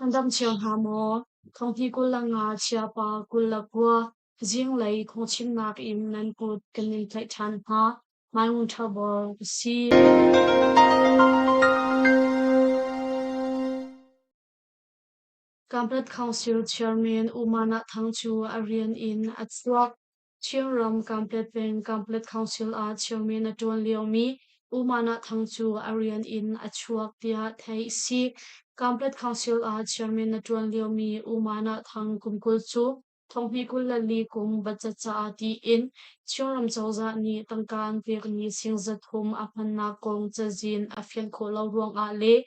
Nan dam cio hna maw? Thonghni 25 Chiapa 29 zinglei phungchimnak in nan kut kan in tlaih ṭhan hna. Mai Ṭhabor ka si. Kanpetlet Council Chairman U Manah Thang cu a rian in a chuak. Chinram Kanpetlet peng Kanpetlet Council ah chairman a ṭuan liomi U Manah Thang cu a rian in a chuak tiah theih a si. Kanpetlet Council ah chairman a ṭuan liomi U Manah Thang kum 20 cu Thonghnih 24 kum budget caah tiin Chinram cozah nih tangka an pekmi sing zathum a hmannak kong cazin a fian khawh lo ruangah le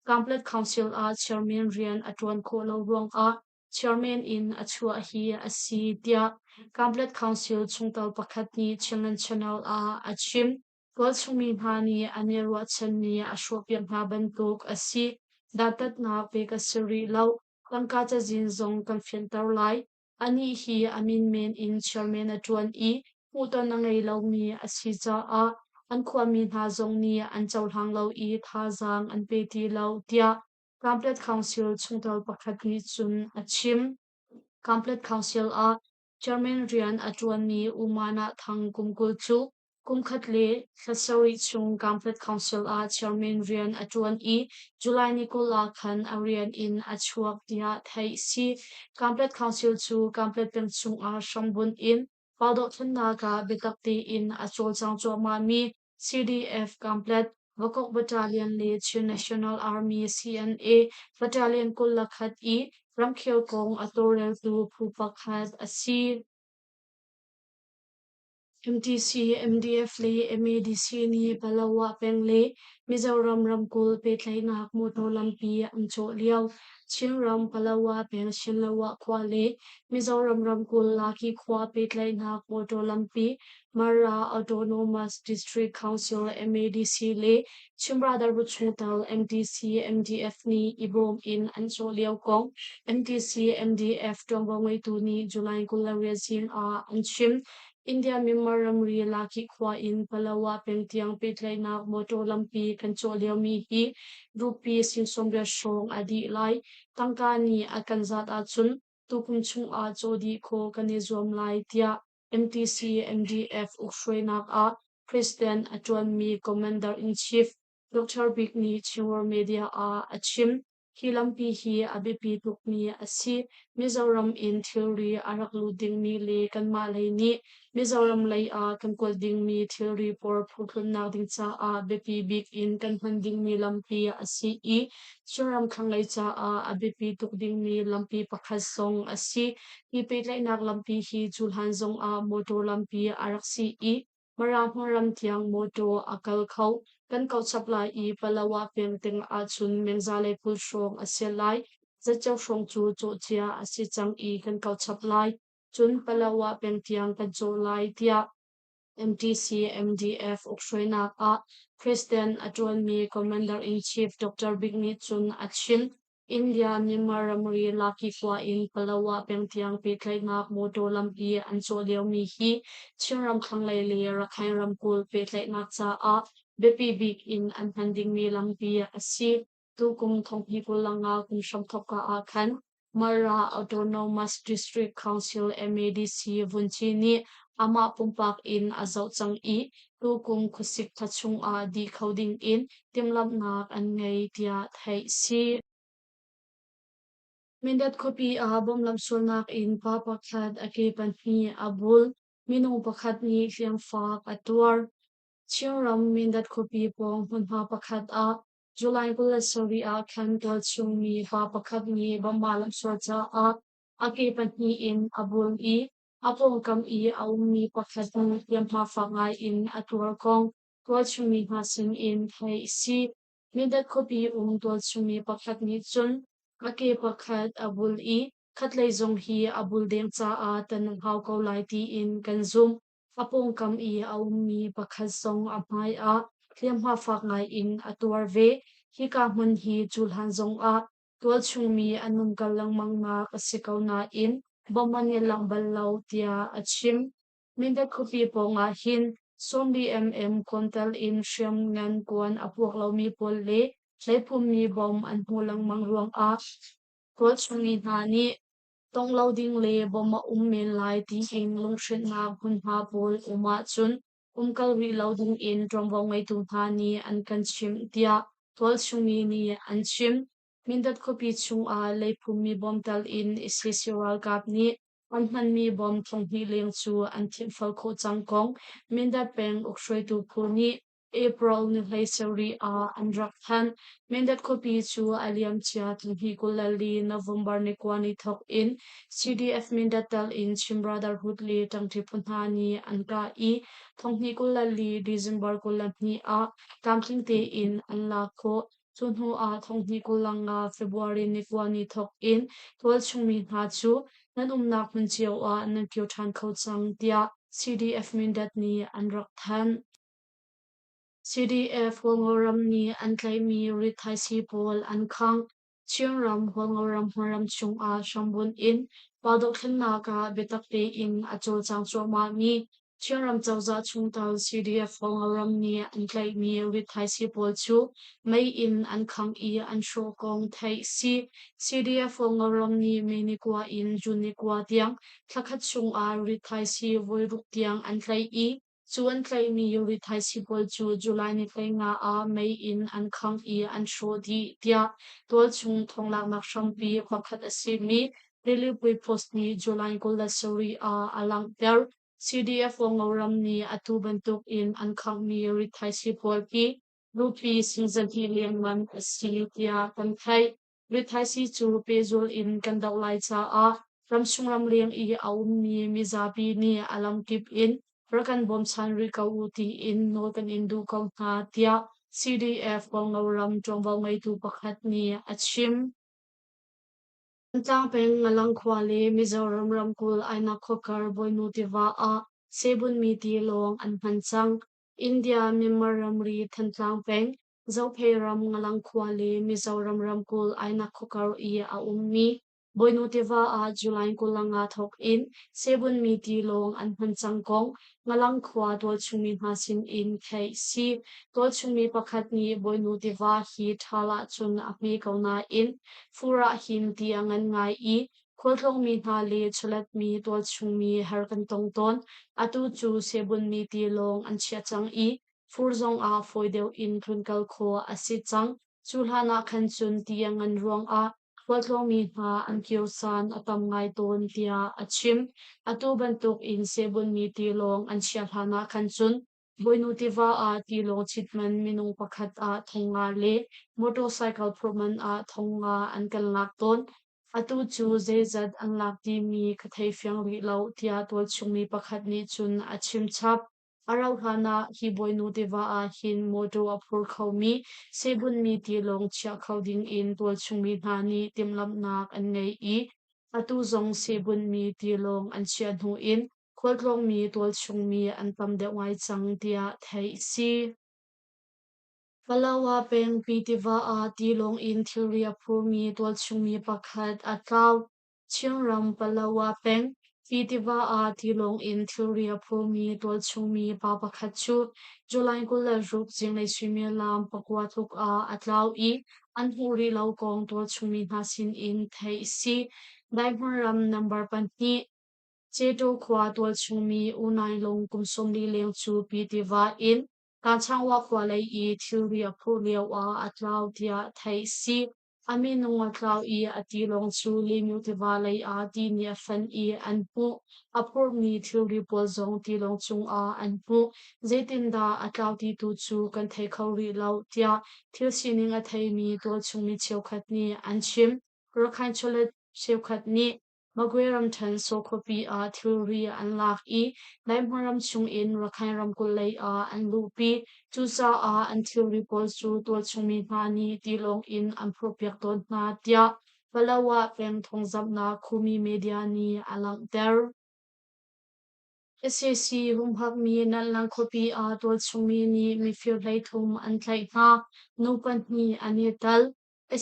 Kanpetlet Council ah chairman rian a ṭuan khawh lo ruangah chairman in a chuah hi a si tiah Kanpetlet Council chungtel pakhat nih Chinland Channel ah a chim. Tualchungmi hna nih an i ruahchanmi a hrawhpiak hna bantuk a si. Dantatnak pek a si rih lo. Tangka cazin zong kan fianter lai. Anih hi a min men in chairman a ṭuan i hmuhton a ngei lomi a si caah an khuami hna zong nih an cohlang lo i thazaang an pe ti lo, tiah Kanpetlet Council chungtel pakhat nih cun a chim. Kanpetlet Council ah chairman rian a ṭuanmi U Manah Thang kum 20 cu Kum khat le thla sarih chung Kanpetlet Council ah chairman rian a ṭuan i July ni 20 ah khan a rian in a chuak tiah theih a si. Kanpetlet Council cu Kanpetlet peng chungah hrambunh in Paudohthlennak ah biatak tein a cawlcang cuahmahmi CDF Kanpetlet, Vakok Battalion le Chin National Army CNA Battalion 21 i ramkhel kong a tawlreltu phu pakhat a si. MTC, MDF le MADC nih Palawa peng le Mizoram ramkulh pehtlaihnak motor lampi an cawh lio. Chinram Palawa peng Shinlawa khua le Mizoram ramkulh Laki khua pehtlaihnak motor lampi Mara Autonomous District Council MADC le Chin Brotherhood chungtel MTC, MDF nih i bawm in an cawh lio kong MTC, MDF ṭuanvo ngeitu nih July 28 zing ah an chim. India-Myanmar ramri Laki khua in Palawa peng tiang pehtlaihnak motor lampi kan cawh liomi hi rupee sing 80 hrawng a dih lai. Tangka nih a kan zat ahcun tukum chungah caw dih khawh kan i zuam lai, tiah MTC MDF ukhruainak ah President a ṭuanmi Commander-in-Chief Dr. Bik nih Chinworld Media ah a chim. Hi lampi hi a biapi tukmi a si. Mizoram in thilri a rak lut dingmi le kanmah lei nih Mizoram lei ah kan kuat dingmi thilri pawl phurtlunnak ding caah biapi bik in kan hman dingmi lampi a si i Chinram thlanglei caah a biapi tuk dingmi lampi pakhat zong a si. Hi pehtlaihnak lampi hi cuhlan zongah motor lampi a rak si i Mara hmunram tiang mawṭaw a kal kho. Kan kau chap lai i Palawa peng ting ahcun mengza le 20 hrawng a si lai. Zatceo hrawng cu cawhcia a si cang i kan kau chap lai. Cun Palawa peng tiang kan cawh lai, tiah MTC MDF ukhruainak ah President a ṭuanmi Commander-in-Chief Dr. Bik nih cun a chim. India-Myanmar ramri Laki khua in Palawa peng tiang pehtlaihnak motor lampi an cawh liomi hi Chinram thlanglei le Rakhine ramkulh pehtlaihnak caah biapi bik in an hman dingmi lampi a si. Tukum thonghnih 25 kum hramthawk ah khan Mara Autonomous District Council MADC vunci nih amah pumpak in a zoh cang i tukum khuasik thla chungah dih kho dingin timhlamhnak an ngei tiah theih a si. Mindat khuapi ah bomb lamsualnak in pa pakhat a ke pahnih a bul. Minung pakhat nih hliamfak a tuar. Chinram Mindat khuapi pawng hmunhma pakhat ah July 27 ah khan tualchung mi pa pakhat nih bomb aa lamhsual caah a ke pahnih in a bul i a pawngkam i a ummi pakhat nih hliamhma fak ngai in a tuar kong tualchungmi hna sinin theih a si. Mindat khuapi um tualchungmi pakhat nih cun a ke pakhat a bul i khatlei zong hi a bul deng caah tan a hau ko lai tiin kan zumh. A pawngkam i a ummi pakhat zong a hmai ah hliamhma fak ngai in a tuar ve. Hika hmun hi cuhlan zongah tualchungmi an umkal lengmangnak a si ko nain bom an i langh bal lo tiah a chim. Mindat khuapi pawngah hin 40 mm kuantal in hriamngan kuan a puak lomi pawl le hleiphummi bom an hmuh lengmang ruangah. Tualchung mi hna nih tongh lo ding le bom a um men lai tiin lunghrinhnak hmunhma pawl um ahcun umkal rih lo dingin ṭuanvo ngeitu hna nih an kan chimh, tiah tualchung mi nih an chim. Mindat khuapi chungah leiphummi bom tal in sac ralkap nih an hmanmi bom 2000 leng cu an thianhfal khawh cang kong Mindat peng ukhruaitu phu nih April ni 17 ah an rak thanh. Mindat khuapi cu a liamcia 2024 November ni 9 ni thawk in CDF Mindat tal in Chin Brotherhood le ṭangṭi phu hna nih an kah i 2024 December 22 ah tlamtling tein an lak khawh. Cu hnu ah 2025 February ni 9 ni thawk in tualchung mi hna cu nan umnak hmun cio ah nan kir ṭhan kho cang tiah CDF Mindat nih an rak thanh. CDF Hualngoram nih an tlaihmi rithaisii pawl an khangh. Chinram Hualngoram hmunram chungah hrambunh in pa dohthlennak ah biatak tein a cawlcang cuahmahmi Chinram cozah chungtel CDF Hualngoram nih an tlaihmi rithaisii pawl cu mei in an khangh i an hrawh kong theih si. CDF Hualngoram nih May ni 9 in June ni 9 tiang thlakhat chungah rithaisii voi ruk tiang an tlaih i Cu an tlaihmi rithaisii pawl cu July ni 15 ah mei in an khangh i an hrawh dih, tiah tualchung thawnglaknak hrampi pakhat a simi Rilipui Post nih July 27 ah a langhter. CDF Hualngoram nih atu bantuk in an khanghmi rithaisii pawl hi nupi sing 200 lengmang a si, tiah kan theih. Rithaisii cu pehzul in kan doh lai caah ramchung ramleng i a ummi mizapi nih a lamkip in rak kan bawmchan rih ko u tiin nawl kan in duh ko hna, tiah CDF Hualngoram ṭuanvo ngeitu pakhat nih a chim. Thantlang peng Ngalang khua le Mizoram ramkulh Ainak khuakar Bawinu tiva ah sebunmi tilawng an hman cang. India Myanmar ramri Thantlang peng Zophei ram Ngalang khua le Mizoram ramkulh Ainak khuakar i a ummi Bawinu tiva ah July 25 thawk in sebunmi tilawng an hman cang kong Ngalang khua tualchungmi hna sin in theih si. Tualchungmi pakhat nih Bawinu tiva hi ṭhal ahcun a hme ko nain fur ah hin ti a ngan ngai i khualtlawngmi hna le chawletmi tualchungmi har kan tong tawn. Atu cu sebunmi tilawng an chiah cang i Fur zongah fawi deuh in tlunkal khawh a si cang. Cu hlan ah khan cun ti a ngan ruangah khualtlawngmi hna an kio caan a tam ngai tawn tiah a chim. Atu bantuk in sehbunmi tilawng an chiah hlan ah khan cun Bawinu tiva ah tilawng chit man minung pakhat ah 5,000 le motorcycle phurh man ah 5,000 an kan lak tawn. Atu cu zeizat an lak timi ka thei fiang rih lo tiah tualchungmi pakhat nih cun a chim chap. A rauhhlan ah hi Bawinu tiva ah hin mawṭaw a phur khomi sehbunmi tilawng chiah kho dingin tualchungmi hna nih timhlamhnak an ngei i atu zong sehbunmi tilawng an chiah hnu in khualtlawngmi tualchungmi an tam deuh ngai cang tiah theih a si. Palawa peng Pi tiva ah tilawng in thilri a phurmi tualchungmi pakhat a tlau. Chinram Palawa peng Fi tiva ah tilawng in thilri a phurmi tualchungmi pa pakhat cu July 26 zinglei suimilam 9 tluk ah a tlau i an hmuh rih lo kong tualchungmi hna sin in theih a si. Daihmun ram number 2 Ceto khua tualchungmi U Naing Lung kum 40 leng cu Pi tiva in Kanchangwa khua lei i thilri a phurh lio ah a tlau tiah theih a si. A minung a tlau i a tilawng cu Lemu tiva lei ah ti nih a fanh i an hmuh. A phurhmi thilri pawl zong tilawng cungah an hmuh. Zeitindah a tlau ti tu cu kan thei kho rih lo, tiah thil sining a theimi tualchungmi cheukhat nih an chim. Rakhine chawlet cheukhat nih Magwe ramṭhen Saw khuapi ah thilri an lak i Daihmun ram chungin Rakhine ramkulh lei ah an luhpi. Cucaah an thilri pawl cu tualchungmi hna nih tilawng in an phurhpiak tawn hna, tiah Palawa peng thawngzamhnak Khumi media nih a langhter. Sac humhakmi Nanlang khuapi ah tualchungmi nih mifir 33 an tlaih hna. Nu pahnih an i tel.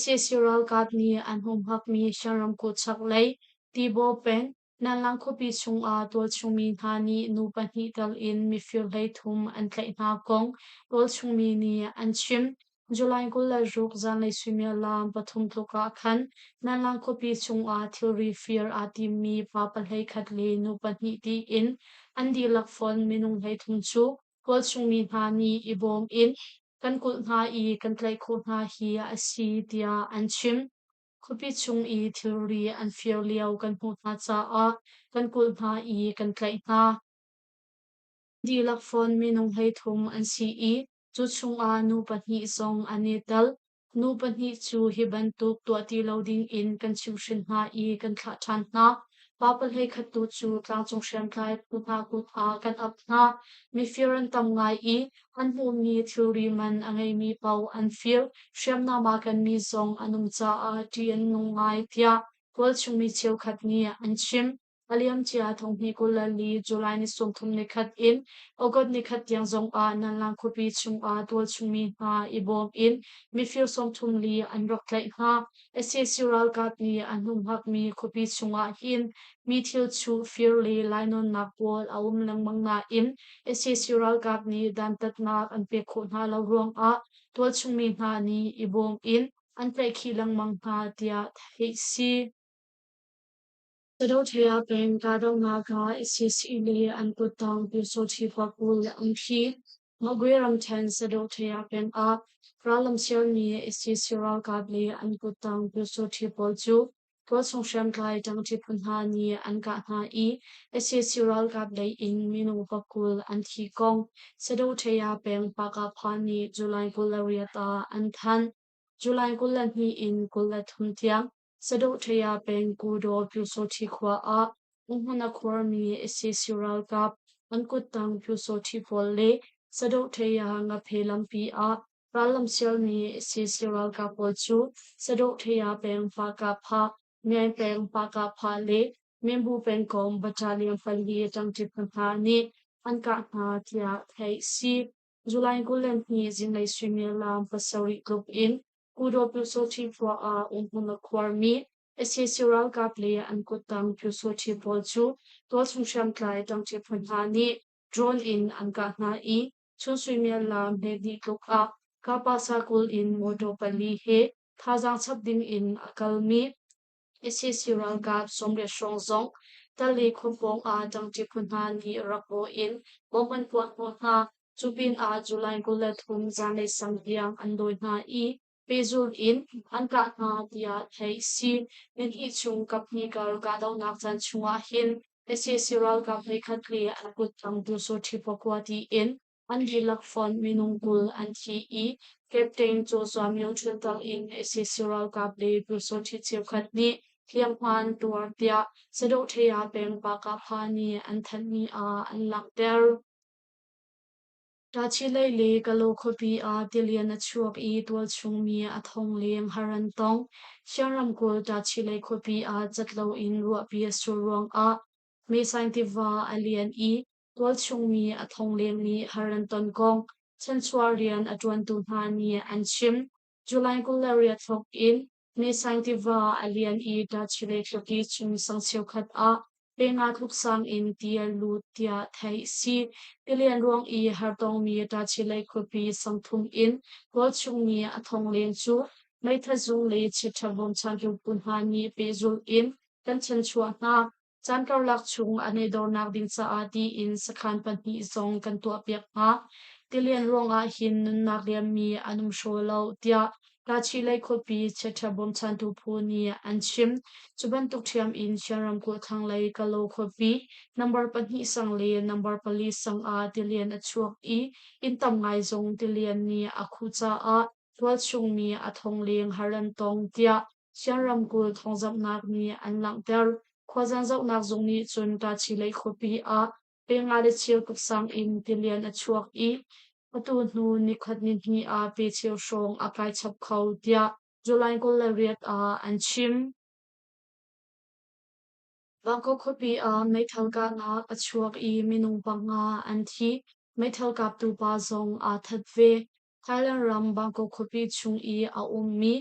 Sac ralkap nih an humhakmi Shan ramkulh chaklei Tibaw peng Nanlang khuapi chungah tualchungmi hna nih nu pahnih tel in mifir 33 an tlaih hna kong tualchungmi nih an chim. July 26 zanlei suimilam 3 tluk ah khan Nanlang khuapi chungah thilri fir aa timmi pa 11 le nu pahnih tiin an dihlak fonh minung 33 cu tualchung mi hna nih i bawm in kan kulh hna i kan tlaih khawh hna hi a si tiah an chim. Khuapi chung i thilri an fir lio kan hmuh hna caah kan kulh hna i kan tlaih hna. Dihlak fawn minung 33 an si i cu chungah nu pahnih zong an i tel. Nu pahnih cu hi bantuk tuah ti lo dingin kan chimhhrin hna i kan thlah ṭhan hna. Pa 11 tu cu tlangcung hriamtlai phu hna kut ah kan ap hna. Mifir an tam ngai i an hmuhmi thilri man a ngeimi paoh an fir. Hriamnam aa kenmi zong an um caah ṭih an nung ngai, tiah tualchung mi cheukhat nih an chim. A liamcia thonghnih 24 July ni 31 in August 1 tiang zongah Nanlang khuapi chungah tualchung mi hna i bawm in mifir 34 an rak tlaih hna. Sac ralkap nih an humhakmi khuapi chungah hin mi thil chuh, fir le lainawnnak pawl a um lengmang nain sac ralkap nih dantatnak an pek khawh hna lo ruangah tualchung mi hna nih i bawm in an tlaihkhih lengmang hna tiah theih si. Sadothea peng kahdohnak ah sac le an kuttang Pyusawhti 20 an thi. Magwe ramṭhen Sadothea peng ah rallam sialmi sac ralkap le an kuttang Pyusawhti pawl cu tualchung hriamtlai ṭangṭi phu hna nih an kah hna i sac ralkap lei in minung 20 an thi kong Sadothea peng Pakapha nih July 28 ah an thanh. July 22 in 23 tiang Sadohṭhaya peng Kudaw Pyusawṭhi khua ah umhmun a khuarmi sac ralkap an kuttang Pyusawṭhi pawl le Sadohṭhaya Ngaphe lampi ah rallam sialmi sac ralkap pawl cu Sadohṭhaya peng Pahkahphah, Myaing peng Pahkahphah le Minbu pengkomh battalion 4 ṭangṭi phu hna nih an kah hna tiah theih si. July 22 zinglei suimilam 7 tluk in Kudaw Pyusawṭhi khua ah umhmun a khuarmi sac ralkap le an kuttang Pyusawṭhi pawl cu tualchung hriamtlai ṭangṭi phu hna nih drone in an kah hna i chun suimilam 12 tluk ah Kapasa 20 in motor pali he thazaang chap ding in a kalmi sac ralkap 80 hrawng zong Tali khua pawng ah ṭangṭi phu hna nih rak bawh in bomb an puah hnawh hna. Cu pinah July 23 zanlei sang tiang an dawi hna i pehzulh in an kah hna tiah theih a si. Nihnih chung kaphnih kar kahdohnak caan chungah hin sac ralkap 11 le an kuttang Pyusawṭhi 9 tiin an dihlak fonh minung 20 an thi i Captain Joshua Myo Htun tal in sac ralkap le Pyusawṭhi cheukhat nih hliamhma an tuar tiah Sadohṭhaya peng Pakapha nih an thanhmi ah an langhter. Tachileih le Kalaw khuapi ah tilian a chuak i tualchung mi a thong leng har an tong. Siang ramkulh Tachileih khuapi ah cat loin ruahpi a sur ruangah Mesaing tiva a lian i tualchung mi a thong leng nih har an ton kong chanchuah rian a ṭuantu hna nih an chim. July 28 thawk in Mesaing tiva a lian i Tachileih khuapi chung sang cheukhat ah Penga tluk sang in ti a lut tiah theih a si. Tilian ruang i hartongmi Tachileik khuapi sangthum in tualchungmi a thong leng cu meithat zung le chiṭha bawmchantu phu hna nih pehzulh in kan chanchuah hna. Caan karlak chung an i dornak ding caah tiin sakhan pahnih zong kan tuahpiak hna. Tilian ruangah hin nunnak liammi an um hraw lo tiah Tachileik khuapi chiaṭha bawmchantu phu nih an chim. Cu bantuk ṭhiam in Chin ramkulh thlanglei Kalaw khuapi number 2 sang le number 4 sang ah tilian a chuak i inn tam ngai zong tilian nih a khuh caah tualchung mi a thong leng har an tong tiah Chin ramkulh thawngzamhnak nih an langhter. Khuazan zohnak zung nih cun Tachileik khuapi ah pe nga le cheu tluk sang in tilian a chuak i atu hnu nikhat nihnih ah pe cheu hrawng a kai chap kho tiah July 28 ah an chim. Bangkok khuapi ah meithal kahnak a chuak i minung 5 an thi. Meithal kaptu pa zong aa that ve. Thailand ram Bangkok khuapi chung i a ummi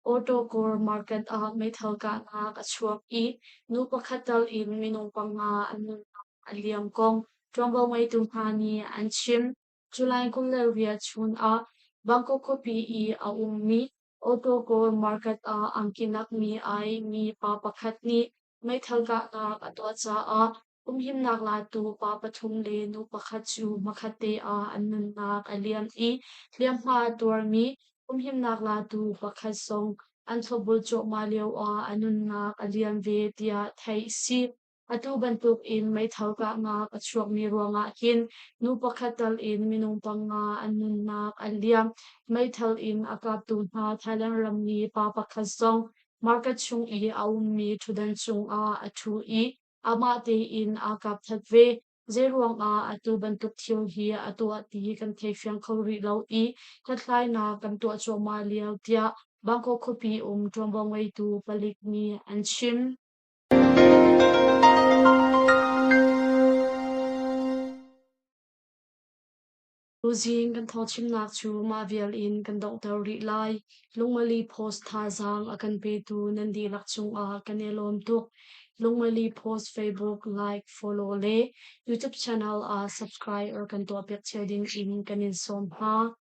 Auto market ah meithal kahnak a chuak i nu pakhat tal in minung 5 an nunnak a liam kong ṭuanvo ngeitu hna nih an chim. July 28 chun ah. Bangkok khuapi i a ummi Otoko market ah angki nakmi ai mi pa pakhat nih meithal kahnak a tuah caah humhimnak latu pa pathum le nu pakhat cu hmakhatte ah an nunnak a liam i hliamhma a tuarmi humhimnak latu pakhat zong an thlopbul cuahmah lioah a nunnak a liam ve tiah theih a si. Atu bantuk in meithal kahnak a chuakmi ruangah hin nu pakhat tal in minung panga an nunnak a liam. Meithal in a kaptu hna Thailand rammi pa pakhat zong market chung i a ummi ṭhutdan cungah a ṭhu i amah tein aa kap that ve. Zeiruangah atu bantuk thil hi a tuah ti kan thei fiang kho rih lo i hlathlainak kan tuah cuahmah lio tiah Bangkok khuapi um ṭuanvo ngeitu palik nih an chim. Tuzing kan thawngchimnak cu mah vial in kan donghter rih lai. Lungmali Post thazaang a kan petu nan dihlak cungah kan i lawm tuk. Lungmali Post Facebook like, follow le YouTube channel ah subscribe or kan tuahpiak cio ding in kan in sawm hna.